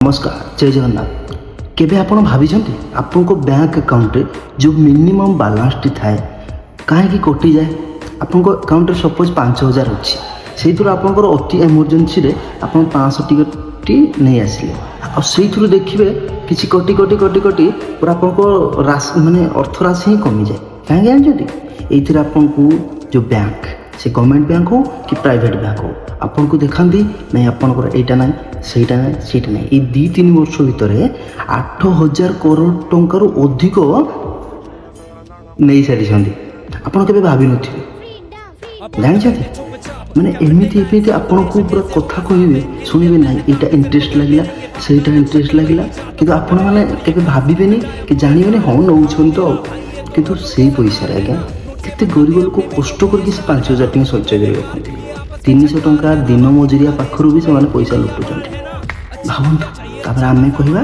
ନମସ୍କାର, ଜୟ ଜଗନ୍ନାଥ। କେବେ ଆପଣ ଭାବିଛନ୍ତି, ଆପଣଙ୍କ ବ୍ୟାଙ୍କ ଆକାଉଣ୍ଟରେ ଯେଉଁ ମିନିମମ୍ ବାଲାନ୍ସଟି ଥାଏ, କାହିଁକି କଟିଯାଏ? ଆପଣଙ୍କ ଆକାଉଣ୍ଟରେ ସପୋଜ୍ 5000 ଅଛି। ସେଇଥିରୁ ଆପଣଙ୍କର ଅତି ଏମର୍ଜେନ୍ସିରେ ଆପଣ 500 ଟିକେଟି ନେଇ ଆସିଲେ ଆଉ ସେଇଥିରୁ ଦେଖିବେ କିଛି କଟି କଟି କଟି କଟି ପୁରା ଆପଣଙ୍କ ରାଶି, ମାନେ ଅର୍ଥ ରାଶି ହିଁ କମିଯାଏ। କାହିଁକି ଜାଣିଛନ୍ତି? ଏଇଥିରେ ଆପଣଙ୍କୁ ଯେଉଁ ବ୍ୟାଙ୍କ, ସେ ଗଭର୍ଣ୍ଣମେଣ୍ଟ ବ୍ୟାଙ୍କ ହଉ କି ପ୍ରାଇଭେଟ୍ ବ୍ୟାଙ୍କ ହଉ, ଆପଣଙ୍କୁ ଦେଖାନ୍ତି, ନାଇଁ, ଆପଣଙ୍କର ଏଇଟା ନାହିଁ, ସେଇଟା ନାହିଁ, ସେଇଟା ନାହିଁ। ଏଇ 2-3 ବର୍ଷ ଭିତରେ 8000 କରୋଡ଼ ଟଙ୍କାରୁ ଅଧିକ ନେଇସାରିଛନ୍ତି। ଆପଣ କେବେ ଭାବିନଥିବେ। ଜାଣିଛନ୍ତି, ମାନେ ଏମିତି ଏମିତି ଆପଣଙ୍କୁ ପୁରା କଥା କହିବେ, ଶୁଣିବେ, ନାହିଁ, ଏଇଟା ଇଣ୍ଟରେଷ୍ଟ ଲାଗିଲା, ସେଇଟା ଇଣ୍ଟରେଷ୍ଟ ଲାଗିଲା। କିନ୍ତୁ ଆପଣମାନେ କେବେ ଭାବିବେନି କି ଜାଣିବେନି, ହଁ, ନେଉଛନ୍ତି ତ ଆଉ। କିନ୍ତୁ ସେଇ ପଇସାରେ ଆଜ୍ଞା, କେତେ ଗରିବ ଲୋକ କଷ୍ଟ କରିକି ସେ 5000 ଟଙ୍କା ସଞ୍ଚୟ କରି ରଖନ୍ତି। 300 ଟଙ୍କା ଦିନ ମଜୁରିଆ ପାଖରୁ ବି ସେମାନେ ପଇସା ଲୁଟୁଛନ୍ତି। ଭାବନ୍ତୁ। ତାପରେ ଆମେ କହିବା,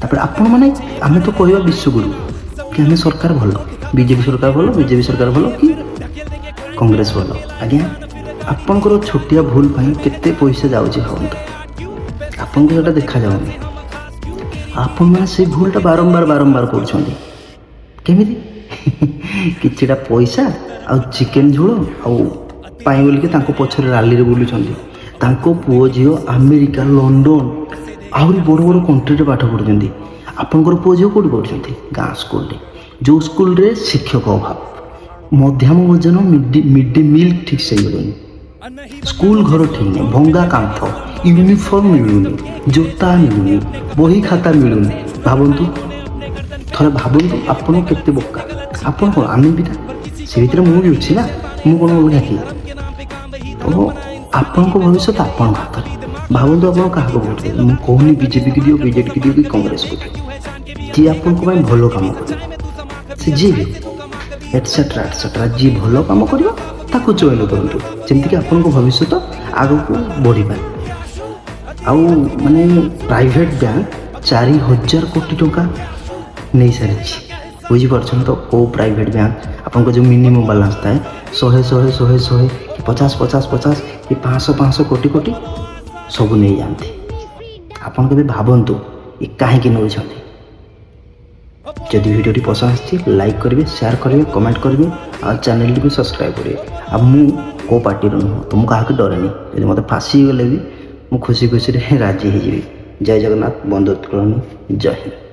ତାପରେ ଆପଣମାନେ, ଆମେ ତ କହିବା ବିଶ୍ୱଗୁରୁ କି ଆମେ ସରକାର ଭଲ, ବିଜେପି ସରକାର ଭଲ, ବିଜେପି ସରକାର ଭଲ କି କଂଗ୍ରେସ ଭଲ। ଆଜ୍ଞା, ଆପଣଙ୍କର ଛୋଟିଆ ଭୁଲ ପାଇଁ କେତେ ପଇସା ଯାଉଛି ଭାବନ୍ତୁ। ଆପଣଙ୍କୁ ସେଇଟା ଦେଖାଯାଉନି। ଆପଣମାନେ ସେଇ ଭୁଲଟା ବାରମ୍ବାର ବାରମ୍ବାର କରୁଛନ୍ତି। କେମିତି? କିଛିଟା ପଇସା ଆଉ ଚିକେନ୍ ଝୋଳ ଆଉ ପାଇଁ ବୋଲିକି ତାଙ୍କ ପଛରେ ରାଲିରେ ବୁଲୁଛନ୍ତି। ତାଙ୍କ ପୁଅ ଝିଅ ଆମେରିକା, ଲଣ୍ଡନ, ଆହୁରି ବଡ଼ ବଡ଼ କଣ୍ଟ୍ରିରେ ପାଠ ପଢ଼ୁଛନ୍ତି। ଆପଣଙ୍କର ପୁଅ ଝିଅ କେଉଁଠି ପଢ଼ୁଛନ୍ତି? ଗାଁ ସ୍କୁଲରେ, ଯେଉଁ ସ୍କୁଲରେ ଶିକ୍ଷକ ଅଭାବ, ମଧ୍ୟାହ୍ନ ଭୋଜନ, ମିଡ୍ ଡେ ମିଲ୍ ଠିକ୍ ସେ ମିଳୁନି, ସ୍କୁଲ ଘର ଠିକ୍ ନାହିଁ, ଭଙ୍ଗା କାନ୍ଥ, ୟୁନିଫର୍ମ ମିଳୁନି, ଜୋତା ମିଳୁନି, ବହି ଖାତା ମିଳୁନି। ଭାବନ୍ତୁ, ଥରେ ଭାବନ୍ତୁ, ଆପଣ କେତେ ବୋକା। ଆପଣ କ'ଣ, ଆମେ ବି ନା, ସେ ଭିତରେ ମୁଁ ବି ଅଛି ନା। ମୁଁ କ'ଣ ଅଲଗା କି? ତ ଆପଣଙ୍କ ଭବିଷ୍ୟତ ଆପଣଙ୍କ ହାତରେ। ଭାବନ୍ତୁ, ଆପଣ କାହାକୁ ଭୋଟ ଦେବେ? ମୁଁ କହୁନି ବିଜେପିକି ଦିଅ, ବିଜେଡ଼ିକି ଦିଅ କି କଂଗ୍ରେସକୁ ଦିଅ। ଯିଏ ଆପଣଙ୍କ ପାଇଁ ଭଲ କାମ କରିବ, ସେ ଯିଏ ବି ଏଟସେଟ୍ରା ଏଟସେଟ୍ରା, ଯିଏ ଭଲ କାମ କରିବ ତାକୁ ଚୟନ କରନ୍ତୁ, ଯେମିତିକି ଆପଣଙ୍କ ଭବିଷ୍ୟତ ଆଗକୁ ବଢ଼ିପାରେ। ଆଉ ମାନେ ପ୍ରାଇଭେଟ୍ ବ୍ୟାଙ୍କ 4000 କୋଟି ଟଙ୍କା ନେଇସାରିଛି। ବୁଝିପାରୁଛନ୍ତି ତ? କେଉଁ ପ୍ରାଇଭେଟ୍ ବ୍ୟାଙ୍କ? ଆପଣଙ୍କ ଯେଉଁ ମିନିମମ୍ ବାଲାନ୍ସ ଥାଏ, 100, 100, 100, 100 କି 50, 50, 50 କି 500, 500 କୋଟି କୋଟି ସବୁ ନେଇଯାଆନ୍ତି। ଆପଣ କେବେ ଭାବନ୍ତୁ, ଏ କାହିଁକି ନେଉଛନ୍ତି? ଯଦି ଭିଡ଼ିଓଟି ପସନ୍ଦ ଆସିଛି, ଲାଇକ୍ କରିବେ, ସେୟାର କରିବେ, କମେଣ୍ଟ କରିବେ ଆଉ ଚ୍ୟାନେଲଟିକୁ ସବସ୍କ୍ରାଇବ୍ କରିବେ। ଆଉ ମୁଁ କେଉଁ ପାର୍ଟିର ନୁହଁ ତ ମୁଁ କାହାକୁ ଡରେନି। ଯଦି ମୋତେ ଫାଶୀ ହେଇଗଲେ ବି ମୁଁ ଖୁସି ଖୁସିରେ ରାଜି ହେଇଯିବି। ଜୟ ଜଗନ୍ନାଥ, ବନ୍ଦେ ଉତ୍କଳମଣି, ଜୟ ହିନ୍ଦ।